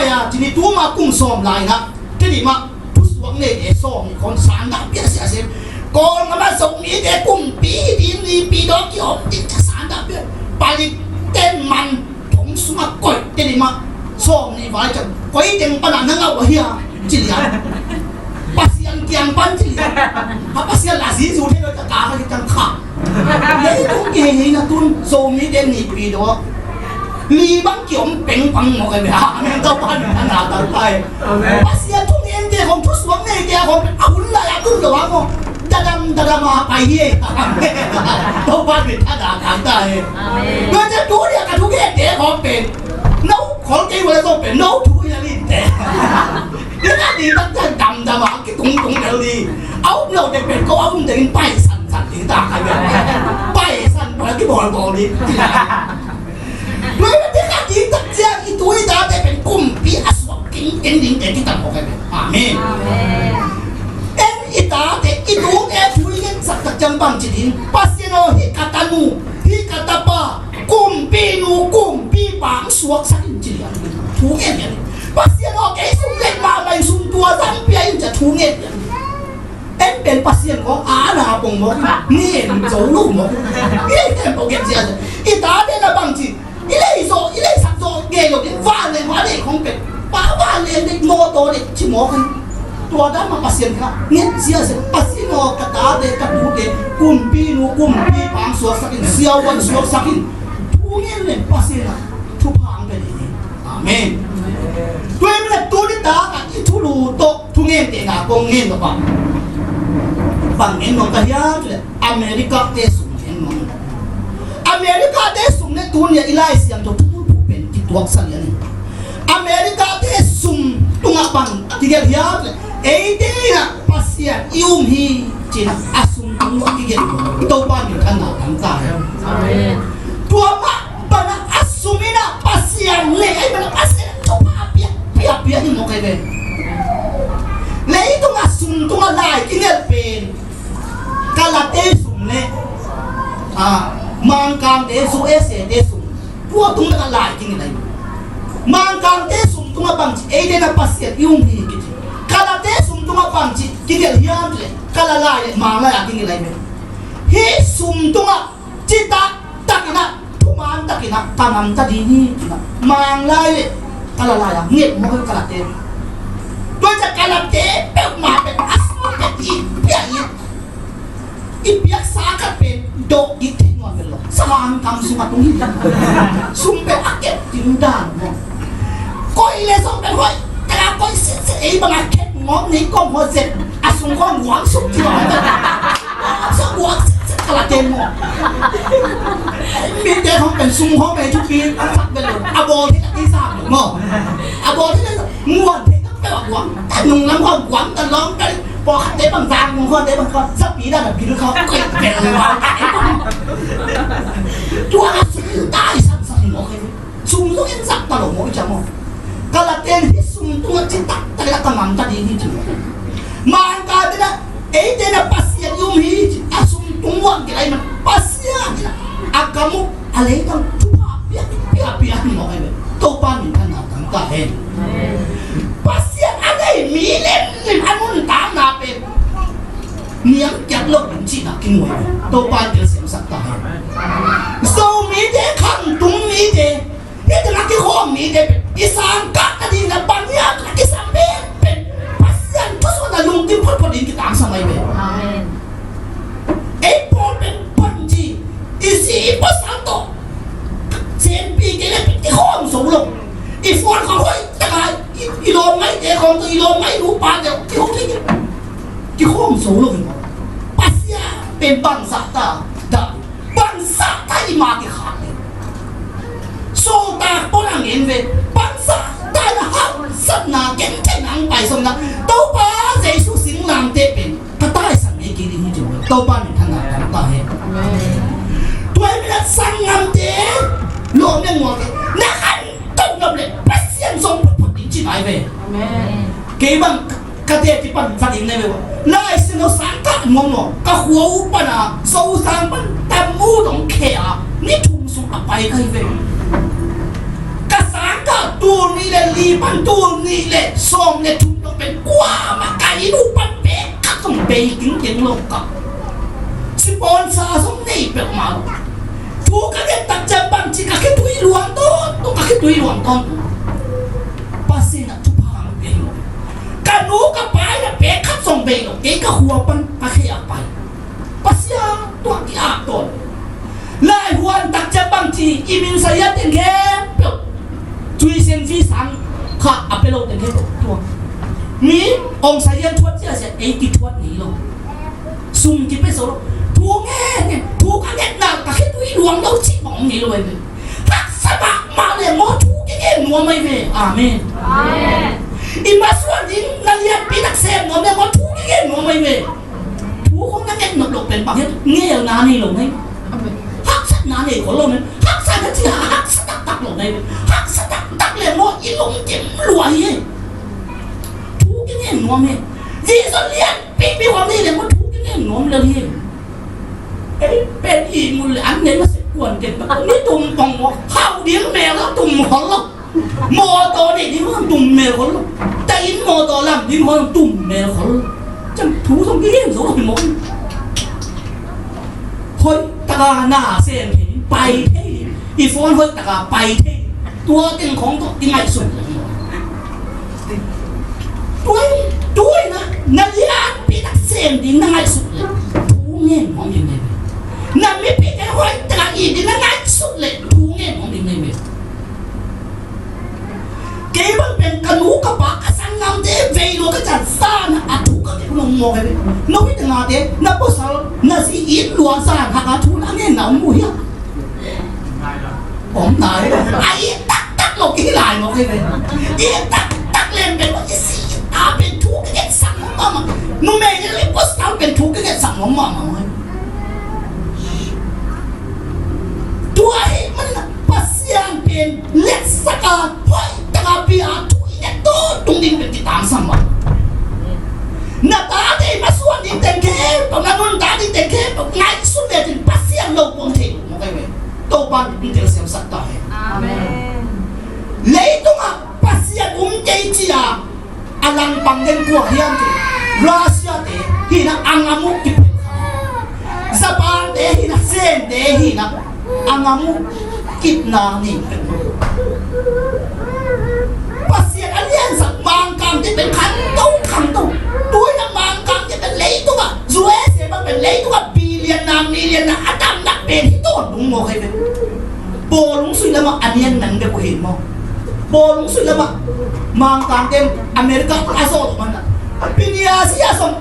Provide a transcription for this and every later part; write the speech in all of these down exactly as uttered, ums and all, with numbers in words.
Sia, cini tuma kum sawm lai na, Tedim ah thusuak neite sawm nih khawng sandah pia sia sem. Kawlgam ah Zomite kumpi ding, nipi dawh kiom ding ca sandah pia. Palik ten man thong sungah koih, Tedim ah sawm nih vai ciang, koi teng pan a na ngauh ahi a, ci lian. Pasian kiang pan ci lian. Ha, Pasian la si zu thei lo, ka ka ka ki tang kha. Leitung kiheihna tun Zomite nipi dawh li bang kiom pengpang mawk ahi ve. Amen. Topa min thang a tang ta hen. Amen. Pasian thungente khawng, thusuak neite khawng a hun lai a tun lo a maw. Dadam dadam a pai hi. Amen. Topa min thang a tang ta hen. Amen. Tua ciang tu dia ka thugente khawng pen, no khol kei wala khawng pen, no thu hi a lin te. Ina di tak ciang damdam a kitungtung lel di. A um lo dek pen ko a um dek in paisan san di ta ka bia. Paisan pa kibawlbawl di. Tua ina di ka di tak ciang i tu i tate pen kumpi a suak kingkeng ding te kitam ko ka bia. Amen. Amen. En i tate i tu e thu i ngetsak tak ciang bang ci ding. Pasian aw, hih ka tanu, hih ka tapa, kumpinu, kumpipa hong suaksak in ci lian. Thu ngen lian. Pasian aw, kei sum lek mahmah in sum tua zang pia in ci a thu ngen lian. En pen Pasian khawng a na pong mawk, ni en zo lo mawk. I ei pen pong gen sia. I tate na bang ci, i lei zawh, i lei sak zawh gei lo ding, vanleng hua nei khawng pen, pa vanleng dek, mawtaw dek ci mawk hi. Tua dan mah Pasian kha nget sia sia. Pasian aw, ka tate, ka tute kumpinu, kumpipa hong suaksak in, siavuan suaksak in. Thu ngen leng Pasian ah thupha hong pia ding hi. Amen. Tua ahih manin tu nitak ah i thulu tawh thungente na kong ngen nop a, bang ngen nuam ka hiam cih leh America-te sum ngen nuam. America-te sum leh tuni a i Lai Siangtho thubulphuh pen kituaksak lian hi. America-te sum tungah bang kigelh hiam cih leh, eite in ah Pasian i um hi ci-in ah a sum tungah kigelh. Topa min thang a tang ta hen. Amen. Tua mah bang a sum in ah Pasian lei, ahih manin Pasian thupha pia, pia, pia hi mawk ahi ve. Leitung a sum tungah lai kigelh pen Kalate sum leh, ah, Mangkangte, U S A-te sum, tua tung lakah lai kigelh lai. Mangkangte sum tungah bangci, eite in ah Pasian i um hi kici. Kalate sum tungah bangci kigelh hiam cih leh, Kala lai leh Mang lai a kigelh lai ve. Hih sum tungah citak takin ah, thuman takin ah ka gamta ding hi ci-in ah Mang lai leh Kala lai a nget mawk hi Kalate. Tua ciang Kalate peuhmah pen a sum pen i pia i, i piaksa khat pen dawh i thei nuam pen lo. Sangkam sung a tung hi. Sum pen a kep ding dan maw. Koih leh zong pen hoih, ka la koih sitsit, ei bang a kep ngawng nei kawm hua zet, a sung kawm guang suk ci lo. Suk guang sitsit Kalate maw. Mite khawng pen sum khawng pen thupi a sak pen lo. A bawl hi a kisa lo maw. A bawl hi a nguan thei tak pen a guang. A nung lam khawng guang ta lawng pen. Pawlkhatte bang zang mung khawng te bang khawng. Sapi dan a bil khawng. Koih pen lo. Tua a sum tai sak sak maw. Sum zong in zak ta lo maw i ciang maw. Kalate in hih sum tungah citak tak in ah ka gamta ding hi ci maw. Mangkangte in ah eite in ah Pasian i um hi ci a sum tung uang kilai man Pasian in ah a gam uh a leitang thupha pia, pia, pia hi mawk ahi ve. Topa min thang a tang ta hen. Pasian a nei mi limlim a nuntakna pen niam kiat lo ding cihna kimu hi. Topa in telsiamsak ta hen. Zomite, khamtung mite, hih tengah kikhawm mite pen i sang kah a ding na pan hiam na kisam pen pen Pasian thusuahna lungkim photphot ding kitangsam ahi ve. Amen. Ei pawl pen panci i si i pasal tawh sempi kei le pen kikhawm zo lo. I phone khawng hoih tak a i, i lawm ngaite khawng tawh i lawm ngai nupate kikhawm, kikhawm zo lo hi maw. Pasian pen bangzah ta dah, bangzah ta i ma kikhak le. Sawltak pawl a ngen ve, bangzah ta na hauhsatna gentheihna hong paisawm na Topa Jesu singlamteh pen ka taisan ngei kei ding hi ci maw. Topa min thang a tang ta hen. Amen. Tua hi manin ah sanggamte, lawm le mualte, na khan tawh nop le Pasian zong phutphut ding ci ngai ve. Amen. Kei bang ka te kipan khat in nei ve ua. Lai Siangtho sang kah nuam nuam. Ka khua uh pan a Zosang pan Tamu dong khe a ni thum sung a pai ka hi ve. Ka sang kah Tul nih le li pan tul nih le sawm le thum dong pen kuamah ka inn uh pan pek khat zong bei ding keng lo ka. Sponsor zong nei peuhmah lo. Thu ka nget tak ciang bangci ka khitui luang tawntung, ka khitui luang tawntung. Pasian ah thupha hong pia hi lo. Ka nu ka pa in a pek khat zong bei lo, kei ka khua pan ka khei a pai. Pasian tua ki-ap tawn. Laihuan tak ciang bangci i min sazian teng khempeuh tuition fee sang kha a pia lo teng khempeuh tua. Mi hong sazian thuat ziahziah ei kithuat ngei lo. Sum kipia zo lo. Thu ngen ngen, thu ka ngetna ka khitui luang lo cih mah om ngei lo ei ve. Haksa mahmah le maw thu kingen nuam ei ve. Amen. Amen. I masuan ding na lianpi tak sem nuam le maw thu kingen nuam ei ve. Thu khong na nget nop loh pen bang hiam? Ngelna nei lo nei. Haksatna nei khol lo nei. Haksa na ci a haksa taktak lo nei. Haksa taktak le maw i lungkim lua hi. Thu kingen nuam hi. Jesu lianpipi khong nei le maw thu kingen nuam lel hi. Ei pen i mul le an nei ma se kuan ken ba ni tum pong maw. Khau ding mel lo tum khol lo. Mawtaw neih ding hong tum mel khol lo. Tahin mawtaw lam ding hong tum mel khol lo. Ciang thu zong i gen zo hi mawk. Hoih taka na sem thei, pai thei. I phone hoih taka pai thei. Tua teng khong tawh i ngaihsun. Tua, tua na, na lianpi tak sem ding na ngaihsut le. Thu ngen hong ding nei. Na mipi te hoih taka i ding na ngaihsut le. Thu ngen hong ding nei. Kei bang pen ka nu ka pa ka sanggamte vei lua ka ciang zan a thu ka kep nong mawk e. No hi te ngate na pasal na zi it lua zan hak a thu na ngen na om mu hia. Om nai. A it taktak lo ki lai mawk e. It taktak lem pen i si a pen thu ka kep sang mawk mawk. Numei ne le pasal pen thu ka kep sang mawk mawk. Tua hi man na Pasian pen letsak a hoih taka pia thu i nget tawntung ding pen kitangsam mah. Na tate i masuan ding teng khempeuh, na nuntak ding teng khempeuh ngaihsun le cin Pasian lo kuang thei lo mawk ei ve. Topa in hong telsiamsak ta hen. Amen. Leitungah Pasian um kei ci-a a langpang den kua hiam cih Russia te hi na a ngam uh kipel kha. Japan te hi na Sen te hi na a ngam uh kipna ni. Pasian a liansak Mangkang te pen khangto khangto. Tui na Mangkang te pen leitung a U S A bang pen leitung a billion na million na a tamnak pen hi tawn ding maw kei pen. Bawlung sui lamah a nian nang deuh uh hi maw? Bawlung sui lamah Mangkang ten America a zawl man a. Piniasia zong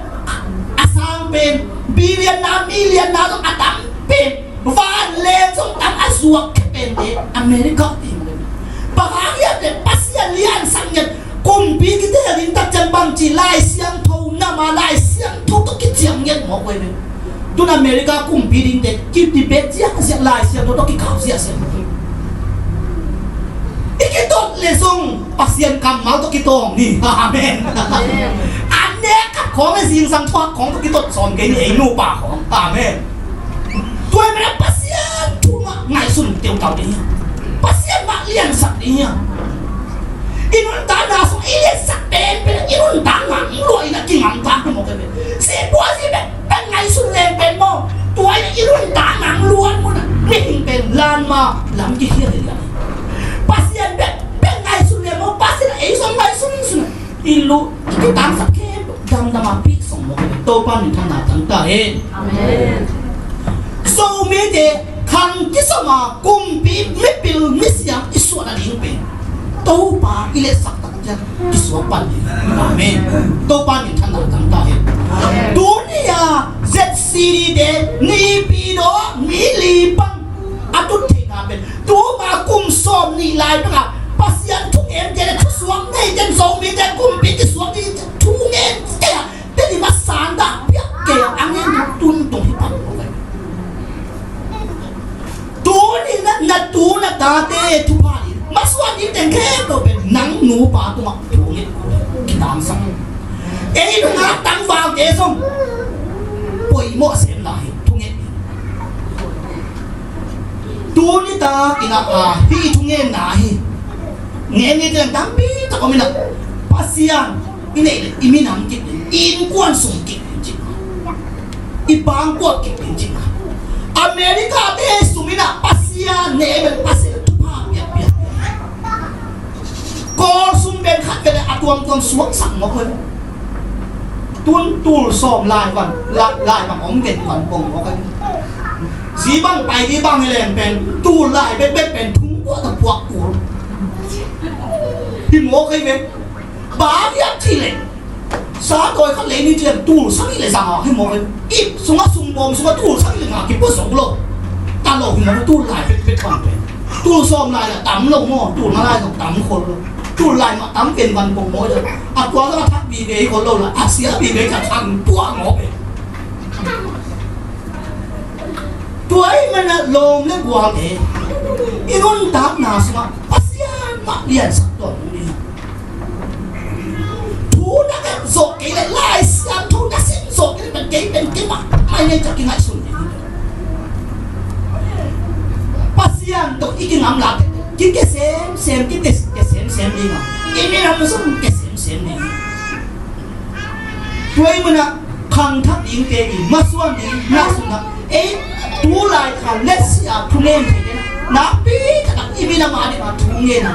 a sang pen billion na million na zong a tam pen vanleng zong tam a zuak khe pen te America ti. Bang hang hiam le Pasian liansak ngiat kumpi kitel ding tak ciang bangci Lai Siangtho nam a Lai Siangtho tawh kiciam ngiat mawk uh hi. Tun America kumpi dingte ki debate ziahziah, Lai Siangtho tawh kikau ziahziah. I kitot le zong Pasian kammal tawh kitawng ni. Amen. Amen. An nek khat khawng le zingsang thuak khawng tawh kitot sawn kei ni ei nupa khawng. Amen. Tua ahih manin Pasian thu mah ngaihsun teutau ding hi. Pasian mah liansak ding hi. I nuntakna sung i liansak penpen i nuntakna luah in a kingamta hi mawk hi ve. Sipuazi bekbek ngaihsun leng pen maw, tua in a i nuntakna luat mun a mihing pen lanma lam kikhial hi liang hi. Pasian bekbek ngaihsun leng maw, Pasian a ei zong ngaihsun sun a i lu i kitangsak khempeuh damdam a pi song mawk hi ve. Topa minthanna tang ta hen. Amen. Zomite khang kisam a kumpi mipil misiam i suah nading pen Topa i liansak tak ciang kisuak pan ding. Amen. Topa minthanna tang ta hen. Tuni a Z C D te Naypyidaw mi li pan a tut theihna pen tuma kum sawm nih lai pan a Pasian thungemte le thusuak neite, Zomite kumpi kisuak neite thungem kei a, teni masa in dah piak kei a, a ngen tun tung hi pan. Tuni na, na tu na tate thupha in masuan in teng khempeuh pen nang nupa tungah thunget kitangsam. Ei nungak tangvalte zong poimawh sem lai hi thunget. Tuni tak in a, a, hih thungetna hi. Ngen ni teng tampi tak om inah, Pasian i neih leh i minam kik ding, i innkuan sung kik ding cih, i bangkuak kik ding cih. America te sum inah Pasian neih bel Pasian thupha piakpiak. Kawl sum pen khat pen a tuamtuam suaksak mawk hi. Tun tul sawm lai van, lai, lai bang om gen van pong mawk hi. Zi bang pai di bang hi leng pen tul lai bekbek pen thung kua ta puak kul hi mawk hi ve. Ba liak ci leng sa tawi khat lei ni cian tul sang i le zanga hi mawk hi. Ip sunga sum bawm sunga tul sang i le nga kipua sawk lo. Ta lo hi mawk tul lai bekbek bang pen. Tul sawm lai la tam lo maw, tul nga lai zong tam khol lo. Tul lai mah tam pen van pong maw hi. A tua zong a thak bi ve hi khol lo la, a sia bi ve ka thang tua maw pen. Tua ahih manin ah lawm le gualte i nuntakna sungah Pasian mah liansak tuan ding. Thu na nget zawh kei leh, Lai Siangtho na sim zawh kei leh, pen kei pen kei mah mai nei ciah kingaihsun ding. Pasian tawh i kingamla teh kike semsem, kike semsem ding a, i minam zong kike semsem ding. Tua ahih manin ah khangthak dingte i masuan ding na sungah, ei, tu laikhak letsih a thungen theite nakpi takin i minam a dingin thungen a,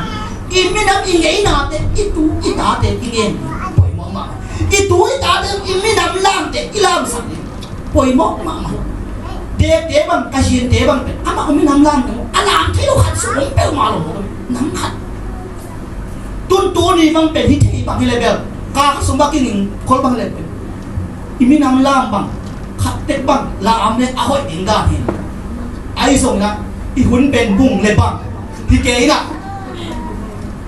i minam i ngeinate, i tu i tate i ngen ding poimawh mahmah. I tu i tate i minam lamte i lamsak ding poimawh mahmah. Dekte bang, Kazinte bang pen amau minam lamte a lam thei lo khat sung peuhmah lo, nam khat. Tun tuni bang pen hi thei bang hi le bel, ka kha sung bang kinging khol bang le pen, i minam lam bang khat tek bang lam le a hoih ding dan hi. Ahi zongin ah i hun pen bung le bang hi kei inah,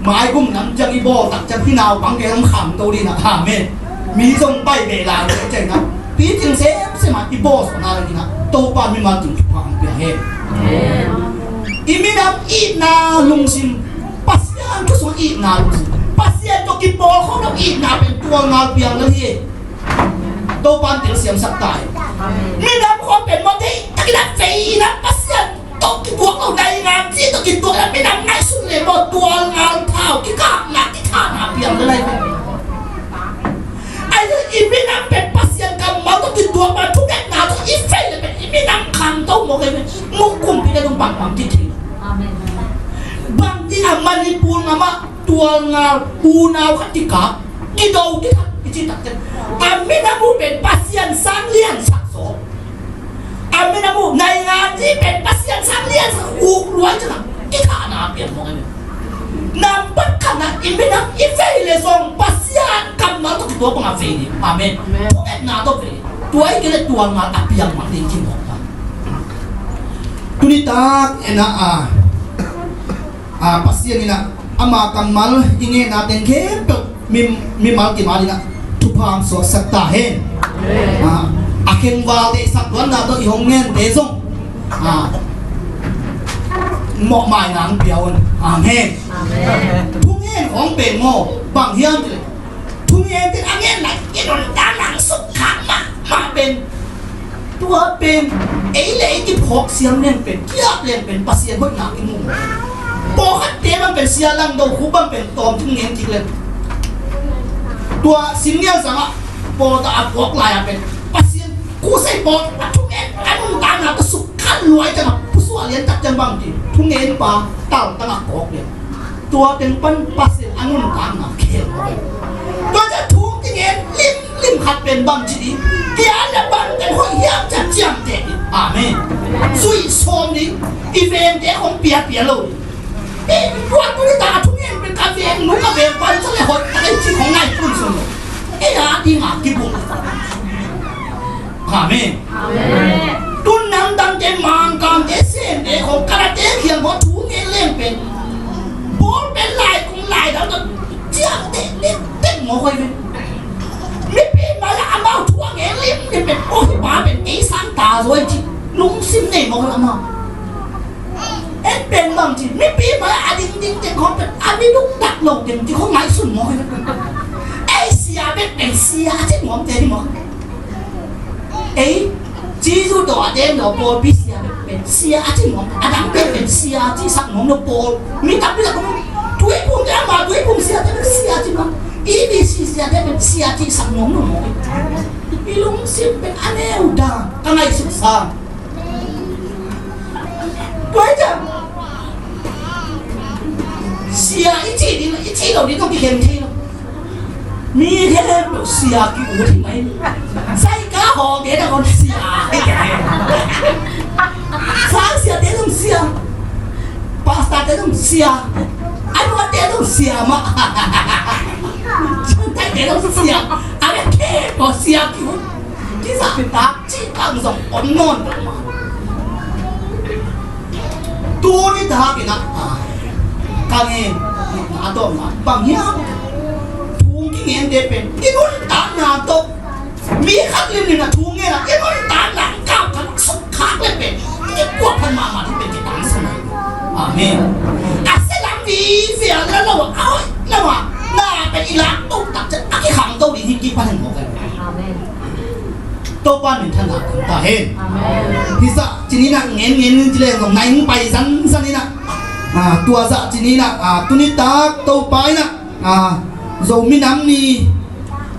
maigum nam ciang i bawl tak ciang hi naupang kei hong kham to ding inah. Amen. Mi zong pai beh lai kei ciang inah, pi ting semsem ah i bawl sawh na ding inah Topa mimal tung thupha hong pia hen. Amen. I minam itna lungsim, Pasian thu sung itna lungsim, Pasian tawh kipawl khawm lo itna pen tualngal piang lo hi. Topa'n telsiamsak ta hi. Minam khawng pen maw, deihtakin a vei inah Pasian tawh kituak lo, naingan ci tawh kituak inah minam ngaihsun leh maw, tualngal thau kikapna kithahna piang lo lai. Ahi zongin i minam pen Pasian kammal tawh kituak ma, thungetna tawh i vei leh pen i minam khangto mawk hi ve. Muk kumpi na dong bangbang kithei. Amen. Bang ding a Manipur ngam ah tualngal unau khat kikap, kido kithak i cih takteh, a minam uh pen Pasian sang liansak zaw. A minam uh naingan ci pen Pasian sang liansak, uk luai ciangin kithahna piang mawk hi ve. Nambat khatna, i minam i vei leh zong Pasian kammal tawh kituak bang a vei ding. Amen. Amen. Thungetna tawh vei. Tua hi kei leh tualngal a piang mah ding ci mawk hi. Tuni tak inah a, a, Pasian inah ama kammal i ngetna teng khempeuh mi, mimal kim a dingin ah thupha hong suaksak ta hen. A, a khengval deihsak tuanna tawh i hong ngente zong, a, mawhmaina hong pia un. Amen. Amen. Thungen khawng pen maw, bang hiam cih leh, thungen pen a ngen lai i nuntakna sukkhak mahmah pen, tua pen ei le ei kiphawk siam leng pen, kiap leng pen Pasian hoihna kimu. Pawlkhatte bang pen sia langdo, khu bang pen tawm thungen kik leng, tua singnial sangah pawlkhat a kawk lai-a pen Pasian, khu sei pawl a thungen, a nuntakna tawh sukkhak luai ciangah pusuah lian tak ciang bang ci, thungenpa taltang a kawk leng, tua teng pan Pasian a nuntakna khel mawk hi. Tua ciang thu kingen limlim khat pen bang ci ding, kian le bang teng hoih hiam ciang ciamteh ding. Amen. Zuih sawm ding, i vengte khawng piapia lo ding. Eh, tua tuni tak a thungen pen ka veng nu ka veng pa sa le hoih tak a i cih khawng ngai pun sung lo. Eh, a ding a kibuk. Amen. Amen. Tun namdangte, Mangkamte, Sente khawng, Kanate khiang khawng thu ngen leng pen, ball pen lai kung lai dang tawh ciang teh lim teng mawk hi ve. Mipi mai-ah amau thu a ngen limlim pen, aw, hih pa pen ei sang ta zaw hi ci lungsim nei mawk hi amau. En pen bang ci, mipi mai-ah a dingding teng khawng pen a mi dukdak lo teng ci khawng ngaihsun mawk hi. Ei sia bek pen sia a ci nuamte hi mawk. Ei, Jesu tawh a den lo pawlpi sia bek pen sia a ci nuam, a dang bek pen sia a cisak nuam lo pawl. Mi tampi tak khawng Tuiphum te ama, Tuiphum siate pen sia ci mah. E B C siate pen sia cihsak nuam nuam mawk hi. I lungsim pen a neu dan, ka ngaihsut sang. Tua hi ciang sia i cih ding, i cih loh ding tawh kikhen thei lo. Mi khempeuh sia ki-ut hi mai. Saika hawngte dah kon sia hi kei. Sang siate zong sia. Pastorte zong sia. A nuate zong sia mah. Sangtaite zong sia. A bek khempeuh sia ki-ut. Kizahtak cih tak zong om nawn pah mah. Tuni tak in ah, ka ngen a tawpna bang hiam? Thu kingente pen i nuntakna tawh, mi khat limlim na thu ngen a i nuntakna kap khat suk khak le pen i kikuak phan mahmah ding pen kitangsan. Amen. A sia lam vive a la lo a, a hoih lam a na pen i lak tuk tak ciang a kikhangto ding hi kipan hen mawk. Amen. Topa minthanna tang ta hen. Amen. Hi zah ci ni in ah, ngen ngen in ci leng zong nai hong pai zanzan in ah. Ah, tua zah ci ni in ah, ah, tuni tak Topa in ah, ah, Zomi Nam Ni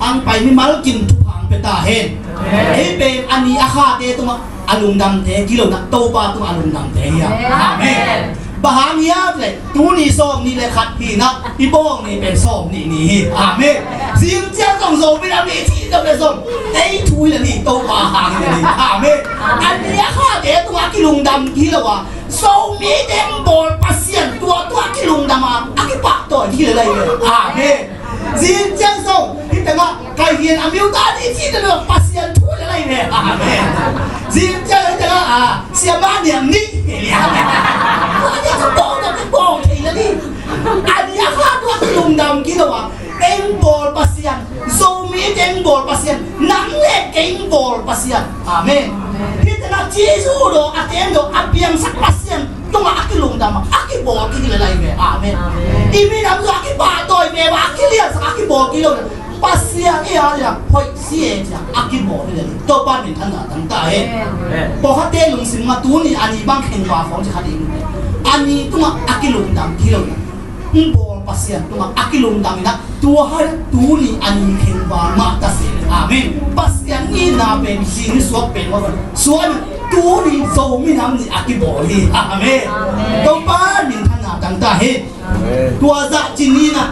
ang pai mimal kim thupha hong pia ta hen. Amen. Ei pen a ni a khate tungah a lungdamte kilo in ah, Topa tungah a lungdamte hi a. Amen. Amen. Bang hang hiam cih leh tuni sawm nih le khat hi in ah, i bawng ni pen sawm nih ni hi. Amen. Zing ciang zong Zomi Nam Ni i cih deuh le zong ei thu hi lel hi, Topa hang hi lel hi. Amen. A ni a khate tungah kilungdam hi lo a, Zomite hong bawl Pasian tua tungah kilungdam a, a kipahtawi hi lel hi. Amen. Zing ciang zong hih tengah Kai Hian a miu ta ni ci ta lo, Pasian thu le lai ve. Amen. Zing ciang hih tengah, ah, Sia Ma Niang ni. Tua ni ka bawl, ka bawl thei le ni. A ni a kha tua kilungdam kilo a. Eng bawl Pasian, Zomi eng bawl Pasian, nang le kei eng bawl Pasian. Amen. Hih tengah Jesu dawh, a teng dawh, a piangsak Pasian tungah a kilungdam a, a kibawl kik hi le lai ve. Amen. Amen. I minam zong a kipahtawi ve, a kiliansak, a kibawl kik lo. Pasian i a liang hoih si e ci a, a kibawl hi le lai. Topa minthanna tang ta hen. Amen. Pawlkhatte lungsim ah tuni a ni bang khen va khawng ci kha ding. A ni tungah a kilungdam kik lo. Hong bawl Pasian tungah a kilungdam in ah, tua hai tuni a ni khen va mah ta se. Amen. Pasian itna pen zing suak pen mah suak in, tuni Zomi Nam Ni a kibawl hi. Amen. Amen. Topa minthanna tang ta hen. Amen. Tua zah ci ni in ah,